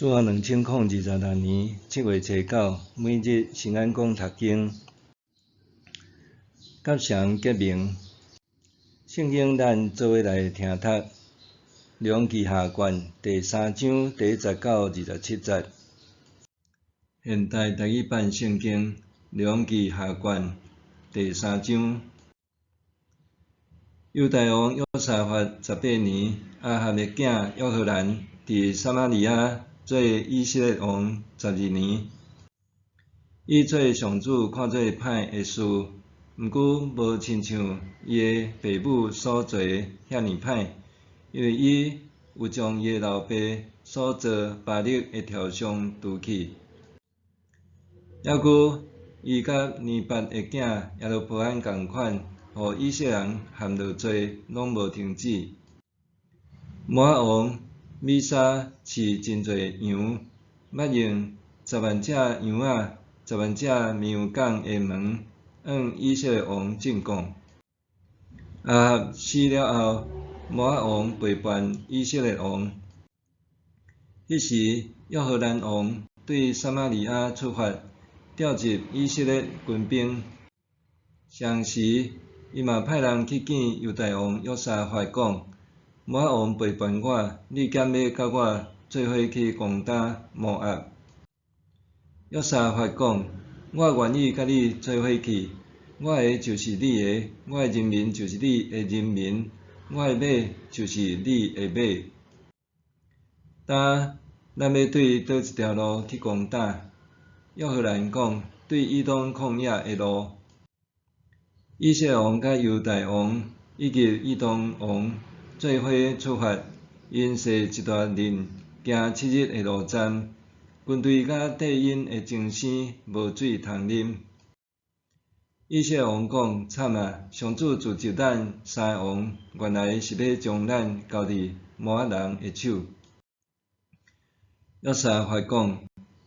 主後2026年7月初9，每日新眼光讀經，結城結盟。聖經咱做伙來聽讀，列王紀下卷第三章第一節到27節。現代台語版聖經列王紀下卷第三章。猶大王約沙法18年，亞哈的囝約何蘭佇撒瑪利亞做以色列王12年。伊做上主看做歹的事，毋過無親像伊的爸母所做的遐爾歹，因為伊有將伊的老爸所做巴力的柱像除去。猶閣伊佮尼八的囝耶羅波安仝款，予以色列人陷落罪，攏無停止。摩押王米沙飼真濟羊，捌用10萬隻羊仔、10萬隻綿羊犅的門，向以色列王進貢。亞哈死了後，摩押王背叛以色列王。彼時，約何蘭王對撒瑪利亞出發，調集以色列軍兵。同時，伊嘛派人去見猶大王約沙法，講：摩押王背叛我，你敢欲佮我做伙去攻打摩押？約沙法講：我願意佮你做伙去，我的就是你的，我的人民就是你的人民，我的馬就是你的馬。今咱欲對佗一條路去攻打？約何蘭講：對以東曠野的路。以色列王佮猶大王以及以東王做伙出發，𪜶踅一大陣，行7日的路程，軍隊佮綴𪜶的精生，無水通啉。以色列王講：慘啊！上主召集咱三个王，原來是欲將咱交佇摩押人的手。約沙法講：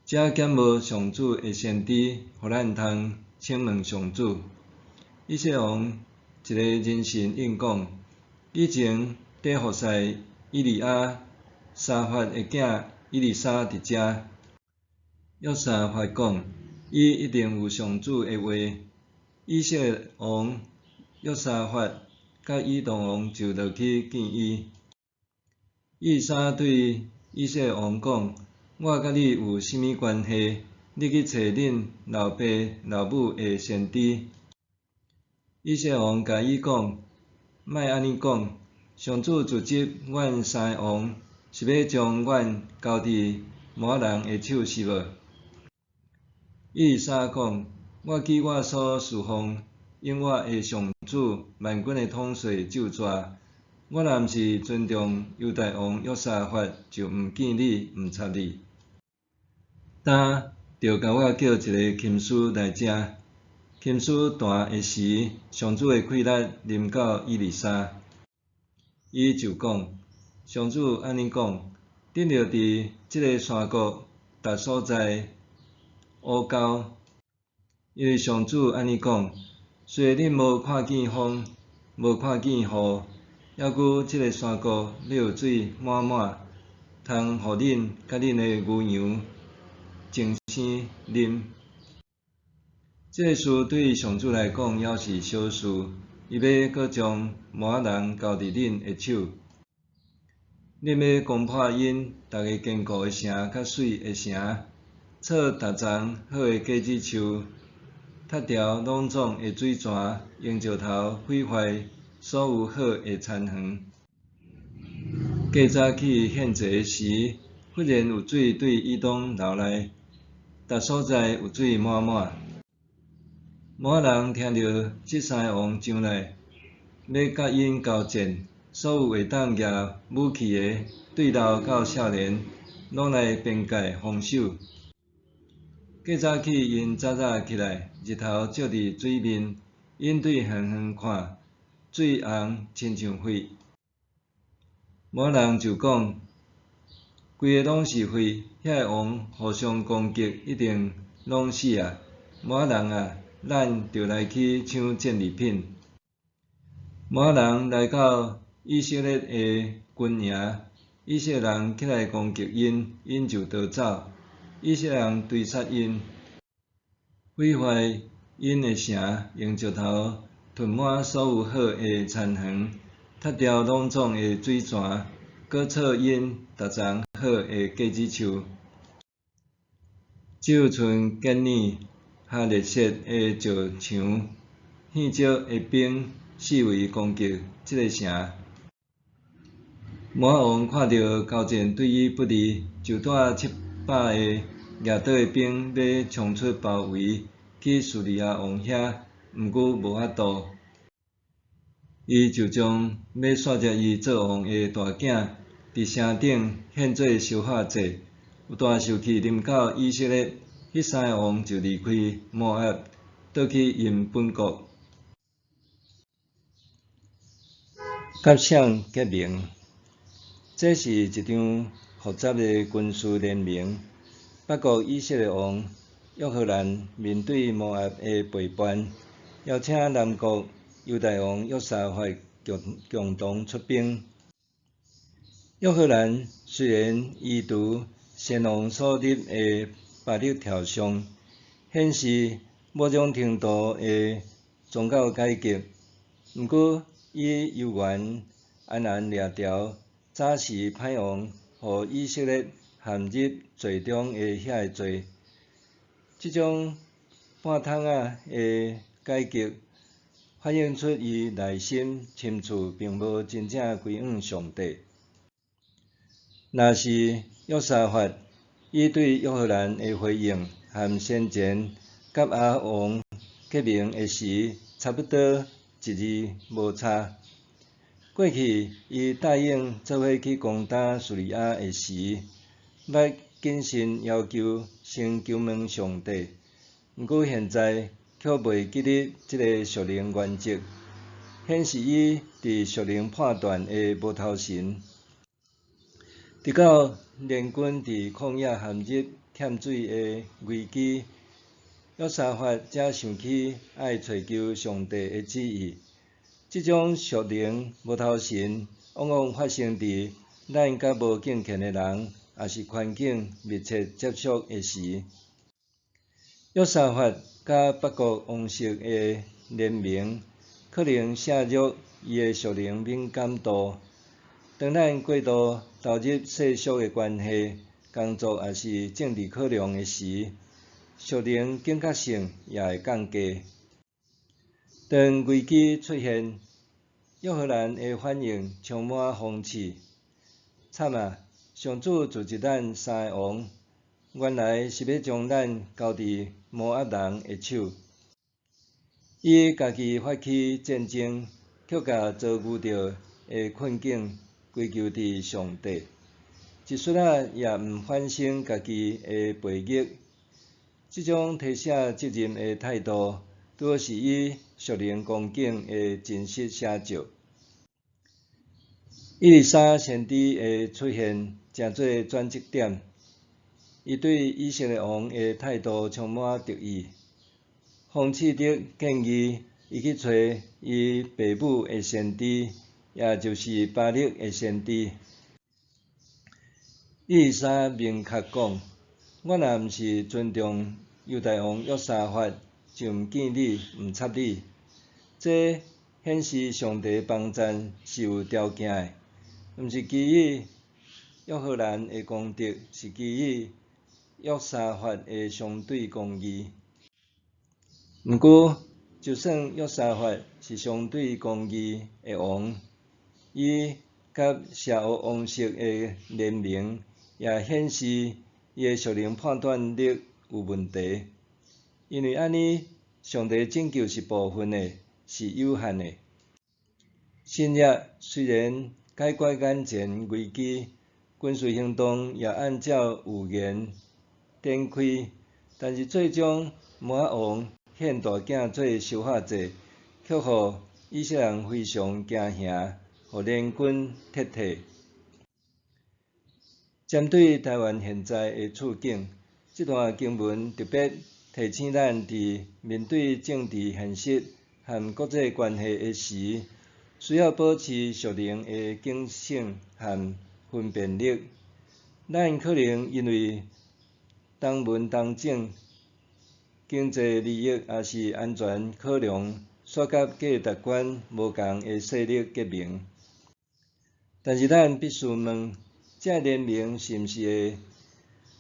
遮敢無上主的先知，予咱通請問上主？以色列王一個人神應講：以前佇服侍以利亞沙法的囝以利沙佇遮。約沙法講：伊一定有上主的話。以色列王約沙法佮以東王就落去見伊。以利沙對以色列王講：我佮你有啥物關係？你去揣恁老爸老母的先知。以色列王共伊講：莫按呢講，上主召集阮三個王，是欲將阮交佇摩押人的手是無？以利沙講：我記我所事奉永活的上主萬軍的統帥咒詛，我若毋是尊重猶大王約沙法，就毋見你，毋插你。今著共我叫一个琴師來遮。琴師彈的時，上主的氣力臨到以利沙，伊就講：上主按呢講，恁著佇這个山谷逐所在烏溝，因為上主按呢講，雖然恁無看見風，無看見雨，猶閣這个山谷欲有水滿滿，通予恁佮恁的牛羊精生啉。這个事對上主來講猶是小事，伊欲閣將摩押人交佇恁的手，恁欲攻破𪜶逐个堅固的城佮媠的城，鑿逐叢好的果子樹，拆掉攏總的水泉，用石頭毀壞所有好的田園。過早起獻祭的時，忽然有水對以東流來，逐所在有水滿滿。摩押人聽著這三个王上來，欲佮𪜶交戰，所有會當舉武器的，對老到少年，攏來邊界防守。過早起，𪜶早早起來，日頭照佇水面，𪜶對遠遠看，水紅親像血。摩押人就講：規个攏是血，遐个王互相攻擊，一定攏死啊！摩押人啊，咱著來去搶戰利品。摩押人來到以色列的軍營，以色列人起來攻擊𪜶，𪜶就逃走。以色列人追殺𪜶，毀壞𪜶的城，用石頭囤滿所有好的田園，拆掉攏總的水泉，閣鑿𪜶逐叢好的果子樹。只有賰堅尼哈列設的石牆，獻石的兵四圍攻擊這个城。摩押王看著交戰對伊不利，就帶700个掠刀的兵欲衝出包圍去敘利亞王遐，毋過無法度。伊就將欲徙接伊做王的大囝佇城頂獻做燒化祭，有大受氣臨到以色列，彼三个王就離開摩押，倒去𪜶本國。佮誰結盟？這是一場複雜的軍事聯盟。北國以色列王約何蘭面對摩押的背叛，邀請南國猶大王約沙法共同出兵。約何蘭雖然移除先王所立的巴力雕像，顯示某種程度的宗教改革，毋過伊猶原安安掠著早時歹王予以色列陷入罪中的遐个罪。這種半桶仔的改革，反映出伊內心深處並無真正歸向上帝。若是約沙法，伊對約何蘭的回應，和先前佮亞哈王結盟的時差不多一字無差。過去伊答應做伙去攻打敘利亞的時，捌謹慎要求先求問上帝，毋過現在卻袂記得這个屬靈原則，顯示伊佇屬靈判斷的無頭神。直到聯軍佇曠野陷入欠水的危機，約沙法才想起愛揣求上帝的旨意。這種屬靈無頭神，往往發生佇咱佮無敬虔的人，抑是環境密切接觸的時。約沙法佮北國王室的聯盟，可能削弱伊的屬靈敏感度。當咱過度投入世俗的關係、工作抑是政治考量的時，屬靈警覺性也會降低。當危機出現，約何蘭的反應充滿諷刺。慘啊！上主組織咱三个王，原來是欲將咱交佇摩押人的手。伊家己發起戰爭，卻共遭遇著的困境歸咎佇上帝，一絲仔也毋反省家己的背逆。這種推卸責任的態度，拄好是伊屬靈光景的真實寫照。以利沙先知的出現，成做轉折點。伊對以色列王的態度充滿敵意，諷刺地建議伊去揣伊爸母的先知，也就是巴力的先知。以利沙明確講：我若毋是尊重猶大王約沙法，就毋見你，毋插你。這顯示上帝幫贊是有條件的，毋是基於約何蘭的功德，是基於約沙法的相對公義。毋過，就算約沙法是相對公義的王，伊佮邪惡王室的聯盟，也顯示伊的屬靈判斷力有問題。因為按呢，上帝拯救是部分的，是有限的。新約雖然解決眼前危機，軍事行動也按照預言展開，但是最終摩押王獻大囝做燒化祭，卻予以色列人非常驚嚇，予聯軍撤退。針對台灣現在的處境，這段經文特別提醒咱，佇面對政治現實和國際關係的時，需要保持屬靈的警醒和分辨力。咱可能因為同文同種、經濟利益抑是安全考量，煞佮價值觀無仝的勢力結盟。但是咱必須問：這聯盟是毋是會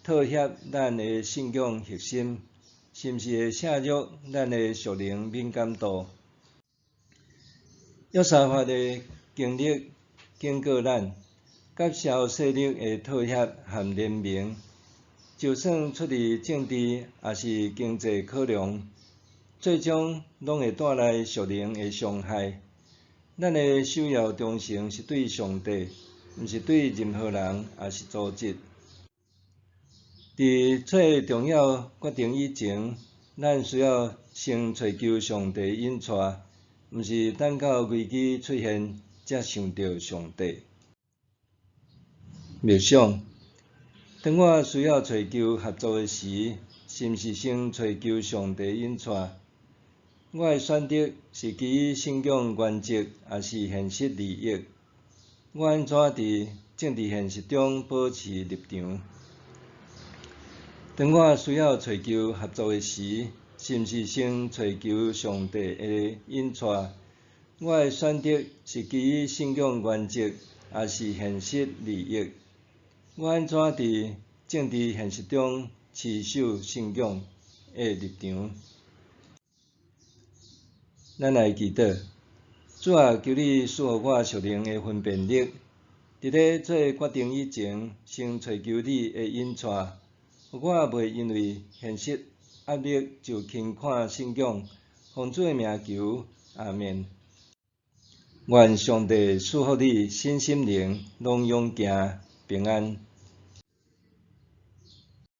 妥協咱的信仰核心？是毋是會削弱咱的屬靈敏感度？約沙法的經歷警告咱，佮小勢力的妥協和聯盟，就算出於政治抑是經濟考量，最終攏會帶來屬靈的傷害。咱的首要忠誠是對上帝，毋是對任何人抑是組織。佇做重要決定以前，咱需要先揣求上帝引帶，毋是等到危機出現才想著上帝。默想：當我需要揣求合作的時，是毋是先揣求上帝引帶？我的選擇是基於信仰原則，抑是現實利益？我按怎佇政治現實中保持立場？當我需要揣求合作的時，是毋是先揣求上帝的引帶？我的選擇是基於信仰原則，抑是現實利益？我按怎佇政治現實中持守信仰的立場？咱來祈禱。主啊，求你賜予我屬靈的分辨力，佇咧做決定以前，先揣求你的引帶，予我袂因為現實壓力就輕看信仰。奉主的名求，阿們。願上帝賜福你，身心靈攏勇健平安。